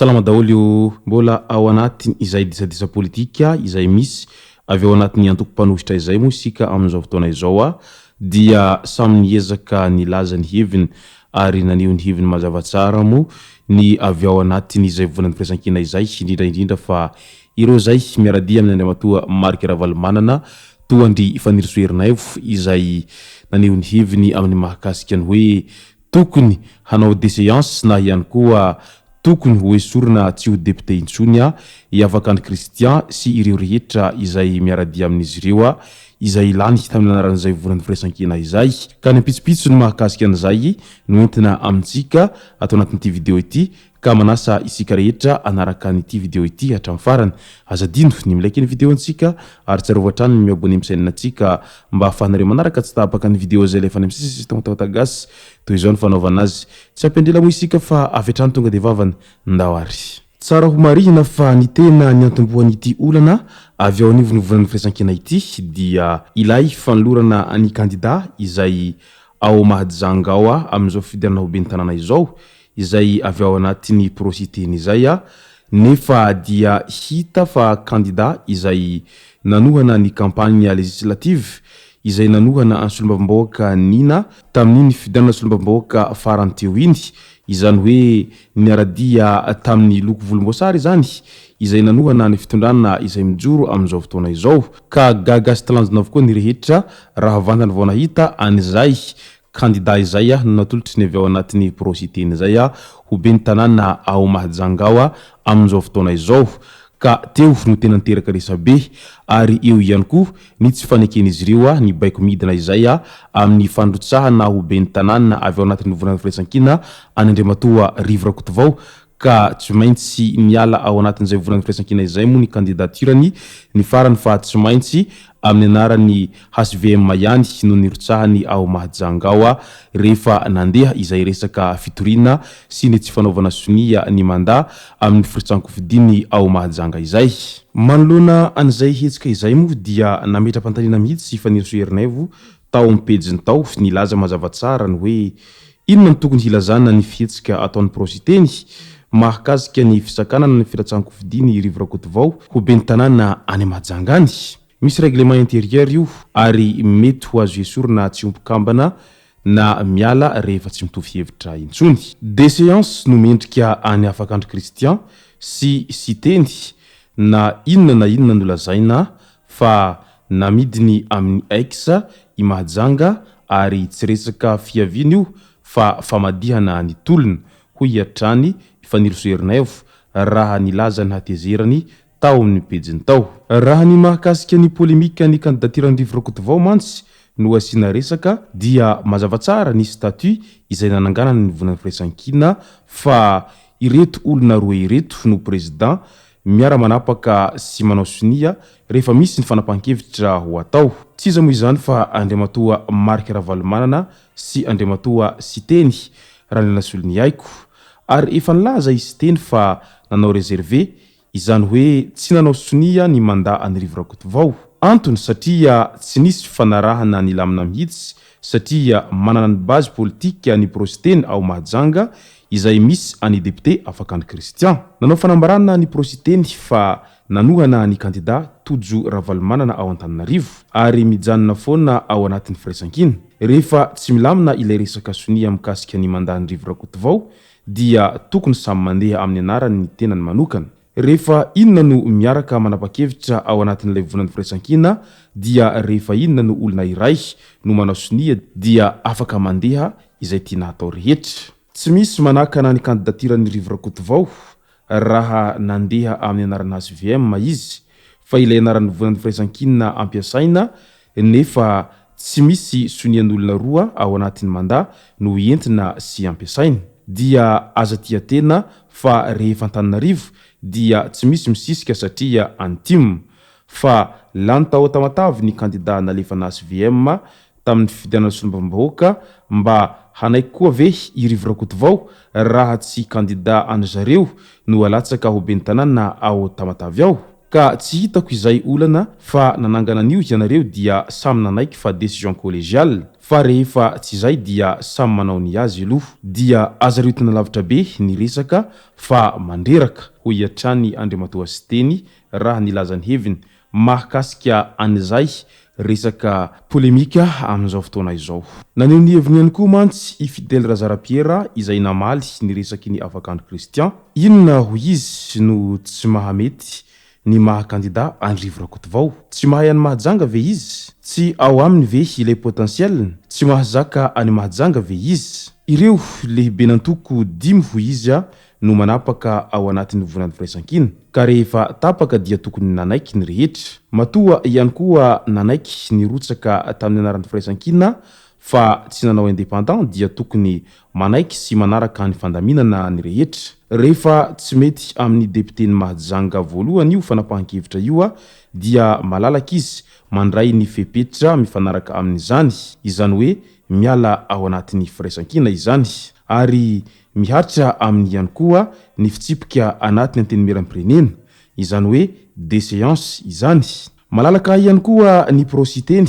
Salama daholo o! Mbola ao anatin izay disadisa politika izay misy avy ao anatin'ny antoko mpanohitra izay moa isika amin'izao fotoana izao a dia samy niezaka nilaza ny heviny ary naneho ny heviny mazava tsara moa ny avy ao anatin izay vovonan'ny firaisankina izay indrindra indrindra fa ireo izay miara-dia amin' Andriamatoa Marc Ravalomanana toa an-dry Fanirisoa Ernaivo izay naneho ny heviny amin'ny mahakasika ny hoe tokony hanao déchéance na ihany koa tokony ho esorina tsy ho député intsony i Afakandry Christian sy ireo rehetra izay miara-dia amin'izy ireo izay lany tamin'ny anaran'izay vovonan'ny firaisankina izay. Ka ny ampitsopitsony mahakasika an'izay no entina amintsika ato anatin'ity vidéo ity Ka manasa isika rehetra hanaraka an'ity video ity hatramin'ny farany. Aza adino ny mi-like ny video antsika ary tsarovy hatrany ny mi-abonner amin'ny chaîne antsika mba ahafahanareo manaraka tsy tapaka ny video izay alefa any amin'ny sisy Tonton Gasy. Toy izao ny fanaovana azy. Tsy ampiandrela moa isika fa avy hatrany tonga dia vavany. Ndao ary. Tsara ho marihina fa ny tena niantombohan'ity olana avy ao anivon'ny vovonan'ny firaisankina ity dia ilay fanolorana ny kandida izay ao Mahajanga ao amin'izao fifidianana ho ben'ny tanàna izao izay avy ao anatin'ny Pro-Siteny izay nefa dia hita fa kandida izay nanohana ny campagne législative izay nanohana an'i solombavambahoaka Nina tamin'iny fifidianana solombavambahoaka farany teo iny, izany hoe niara-dia tamin'ny loko volomboasary izany izay nanohana ny fitondrana izay mijoro amin'izao fotoana izao. Ka gaga sy talanjona avokoa ny rehetra raha vantany vao nahita an'izay Kandida izay no natolotry ny avy ao anatin'ny Pro-Siteny izay ho ben'ny tanàna ao Mahajanga ao amin'izao fotoana izao ka teo no tena niteraka resabe ary eo ihany koa ny tsy faneken'izy ireo ny baiko midina izay amin'ny fandrotsahana ho ben'ny tanàna avy ao anatin'ny vovonan'ny Firaisankina an'i Andriamatoa Rivo Rakotovao ka tsy maintsy miala ao anatin'izay volan'ny firaisankina izay moa ny candidature-ny ny farany fa tsy maintsy amin'ny anaran'ny hvm ihany no nirotsahany ao Mahajanga ao rehefa nandeha izay resaka fitoriana sy ny tsy fanaovana sonia ny mandat amin'ny firotsahan-kofidiny ao Mahajanga izay. Manoloana an'izay hetsika izay moa dia nametra-panontaniana mihitsy i Fanirisoa Ernaivo Tao amin'ny pejiny tao, nilaza mazava tsara ny hoe inona no tokony hilazana ny fihetsika ataon'ny Pro-Siteny mahakasika ny fisakanana ny filatsahan-kofidiny i Rivo Rakotovao ho ben'ny tanàna any Mahajanga any. Misy règlement intérieur io ary mety ho azo esorina tsy ho mpikambana na miala rehefa tsy mitovy hevitra intsony. Déchéance no mendrika an'i Afakandry Christian sy Siteny na inona na inona nolazaina fa namidiny amin'ny ex i Mahajanga ary tsy resaka fiaviana io fa famadihana ny tolona, hoy hatrany i Fanirisoa Ernaivo raha nilaza ny hatezerany tao amin'ny pejiny tao. Raha ny mahakasika ny polemika ny kandidatiran'i Rivo Rakotovao mantsy no asiana resaka dia mazava tsara ny statut izay nananganana ny Vovonan'ny Firaisankina fa ireto olona roa ireto no président Miara-manapaka sy manao sonia rehefa misy ny fanapahan-kevitra ho atao. Tsy iza moa izany fa Andriamatoa Marc Ravalomanana sy Andriamatoa Siteny Randrianasoloniaiko. Ary efa nilaza i Siteny fa nanao réservé, izany hoe tsy nanao sonia ny mandat an'i Rivo Rakotovao. Antony satria tsy nisy fifanarahana nilamina mihitsy satria manana ny base politique ny Pro-Siteny ao Mahajanga izay misy an'i Député Afakandry Christian. Nanao fanambarana ny Pro-Siteny fa nanohana ny kandida Tojo Ravalomanana ao Antananarivo ary mijanona foana ao anatin'ny firaisankina. Rehefa tsy milamina ilay resaka sonia mikasika ny mandat-n'i Rivo Rakotovao dia tokony samy mandeha amin'ny anarany ny tenany manokana. Rehefa inona no miaraka manapa-kevitra ao anatin'ilay vovonan'ny firaisankina dia rehefa inona no olona iray no manao sonia dia afaka mandeha izay tiana hatao rehetra. Tsy misy manakana ny kandidatiran'i Rivo Rakotovao raha nandeha amin'ny anarana hvm izy fa ilay anaran'ny vovonan'ny firaisankina ampiasaina nefa tsy misy sonian'olona roa ao anatin'ny mandat no entina sy ampiasaina. Dia aza tia tena fa rehefa Antananarivo dia tsy misy misisika satria any tim. Fa lany tao Tamatave ny kandida nalefana hvm tamin'ny fifidianana solombavambahoaka mba hanaiky koa ve i Rivo Rakotovao raha tsy kandida an zareo no alatsaka ho ben'ny tanàna ao Tamatave ao? Ka tsy hitako izay olana fa nanangana an'io ianareo dia samy nanaiky fa decision collégiale fa rehefa tsy izay dia samy manao ny azy aloha dia aza riotina lavitra be ny resaka fa mandreraka, hoy hatrany Andriamatoa Siteny raha nilaza ny heviny mahakasika an'izay resaka polemika amin'izao fotoana izao. Naneho ny heviny ihany koa mantsy i Fidèle Razarapiera izay namaly ny resaky ny Afakandro Christian. Inona hoy izy no tsy mahamety ny maha kandida an'i Rivo Rakotovao? Tsy mahay an'i Mahajanga ve izy? Tsy ao aminy ve ilay potentiel? Tsy mahazaka an'i Mahajanga ve izy? Ireo lehiben'antoko dimy hoy izy no manapaka ao anatin'ny vovonan'ny firaisankina, ka rehefa tapaka dia tokony nanaiky ny rehetra. Matoa ihany koa nanaiky nirotsaka tamin'ny anaran'ny firaisankina fa tsy nanao indépendant dia tokony manaiky sy manaraka ny fandaminana ny rehetra. Rehefa tsy mety amin'ny depiten'i Mahajanga voalohany io fanapahan-kevitra io dia malalaka izy mandray ny fepetra mifanaraka amin'izany, izany hoe miala ao anatin'ny firaisankina izany. Ary Mihatra aminy ihany koa ny fitsipika anatin'ny Antenimierampirenena, izany hoe déchéance izany. Malalaka ihany koa ny Pro-Siteny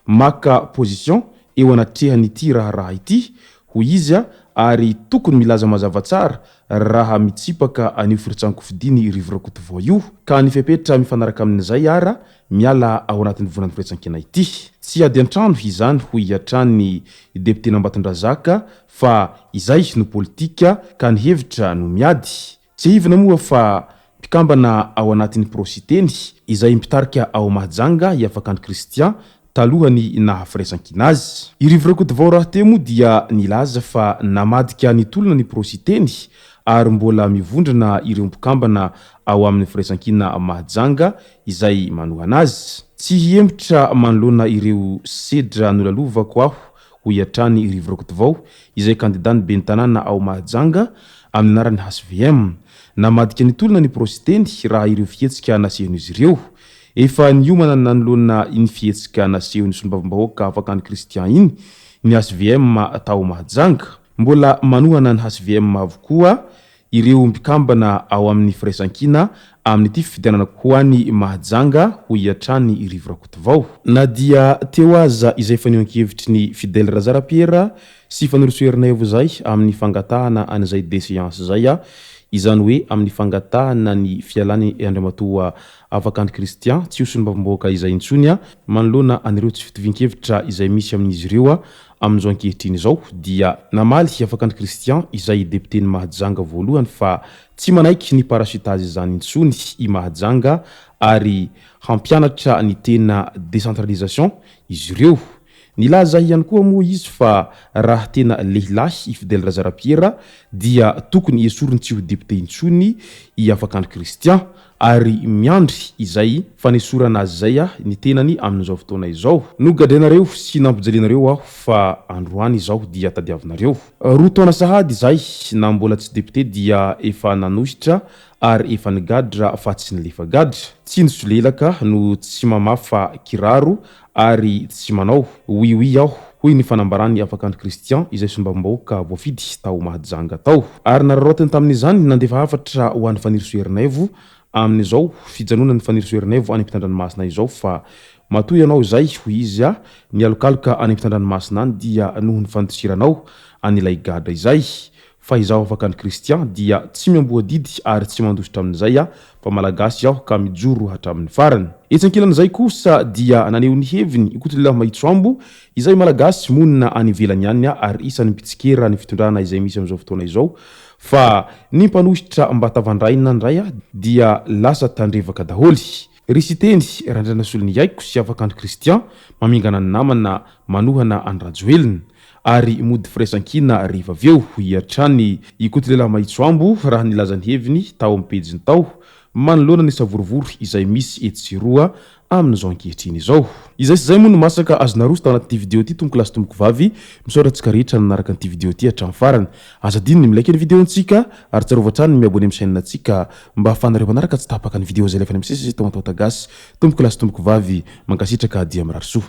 maka position eo anatrehan'ity raharaha ity, hoy izy ary tokony milaza mazava tsara raha mitsipaka an'io firotsahan-kofidiny Rivo Rakotovao io, ka ny fepetra mifanaraka amin'izay ara miala ao anatin'ny vonan'ny firaisankina ity. Tsy ady an-trano izany, hoy hatrany ny depioten'Ambatondrazaka fa izay no politika ka ny hevitra no miady. Tsiahivina moa fa mpikambana ao anatin'ny Pro-Siteny, izay mpitarika ao Mahajanga i Afakandro Christian talohan'ny naha firaisankina azy. I Rivo Rakotovao rahateo moa dia nilaza fa namadika ny tolona ny Pro-Siteny ary mbola mivondrona ireo mpikambana ao amin'ny firaisankina Mahajanga izay manohana azy. Tsy hihemotra manoloana ireo sedra nolalovako aho hoy hatrany i Rivo Rakotovao, izay kandidan'ny ben'ny tanàna ao Mahajanga amin'ny anaran'ny hvm. Namadika ny tolona ny Pro-Siteny raha ireo fihetsika nasehon'izy ireo. Efa niomana nanoloana iny fihetsika nasehon'ny solombavambahoaka Afakandro Christian iny ny hvm tao Mahajanga. Mbola manohana ny hvm avokoa ireo mpikambana ao amin'ny Firaisankina amin'ity fifidianana ho any Mahajanga, hoy hatrany i Rivo Rakotovao. Na dia teo aza izay fanehoan-kevitry ny Fidèle Razarapiera sy Fanirisoa Ernaivo izay amin'ny fangatahana an'izay déchéance izay, izany hoe amin'ny fangatahana ny fialany Andriamatoa Afakandry Christian tsy ho solombavambahoaka izay intsony manoloana an'ireo tsy fitovian-kevitra izay misy amin'izy ireo Amin'izao ankehitriny izao dia namaly i Afakandry Christian izay depioten'i Mahajanga voalohany fa tsy manaiky ny parachutage izany intsony i Mahajanga ary hampianatra ny tena décentralisation izy ireo. Nilaza ihany koa moa izy fa raha tena lehilahy i Fidèle Razarapiera dia tokony esoriny tsy ho depiote intsony i Afakandry Christian. Ary miandry izay fanesorana azy izay aho ny tenany amin'izao fotoana izao. Nogadrainareo sy nampijalianareo aho fa androany izaho dia tadiavinareo. Roa taona sahady izay na mbola tsy député dia efa nanohitra ary efa nigadra fa tsy nilefa gadra. Tsy nisolelaka no tsy mamafa kiraro ary tsy manao oui oui aho, hoy ny fanambaran'i Afakandry Christian izay solombavambahoaka voafidy tao Mahajanga tao. Ary nararaotiny tamin'izany nandefa hafatra ho an'i Fanirisoa Ernaivo amin'izao fijanonan'i Fanirisoa Ernaivo any ampitandranomasina izao fa matoa ianao izay, hoy izy, mialokaloka any ampitandranomasina any dia noho ny fandosiranao an'ilay gadra izay. Fa izaho Afakandry Christian dia tsy miamboho adidy ary tsy mandositra amin'izay aho fa Malagasy aho ka mijoro hatramin'ny farany. Etsy ankilan'izay kosa dia naneho ny heviny i Kotolilahy Mahitsoambo izay Malagasy monina any ivelany any ary isan'ny mpitsikera ny fitondrana izay misy amin'izao fotoana izao fa ny mpanohitra mba tavandraina indray dia lasa tandrevaka daholo. Ry Siteny, Randrianasoloniaiko sy Afakandry Christian mamingana ny namana manohana an'i Rajoelina. ary mody firaisankina rehefa avy eo, hoy hatrany i Kotolehilahy Mahitsoambo raha nilaza ny heviny tao amin'ny pejiny tao manoloana ny savorovoro izay misy etsy sy eroa amin'izao ankehitriny izao. Izay sy izay moa no masaka azo naroso tao anatin'ity video ity tompoko lahy sy tompoko vavy, misaotra antsika rehetra nanaraka an'ity video ity hatramin'ny farany. Aza adino ny mi-like ny video-ntsika ary tsarovy hatrany ny mi-abonner amin'ny chaîne-ntsika mba ahafahanareo manaraka tsy tapaka ny video izay alefanay misesy eto Mataota Gasy. Tompoko lahy sy tompoko vavy, mankasitraka dia mirary soa.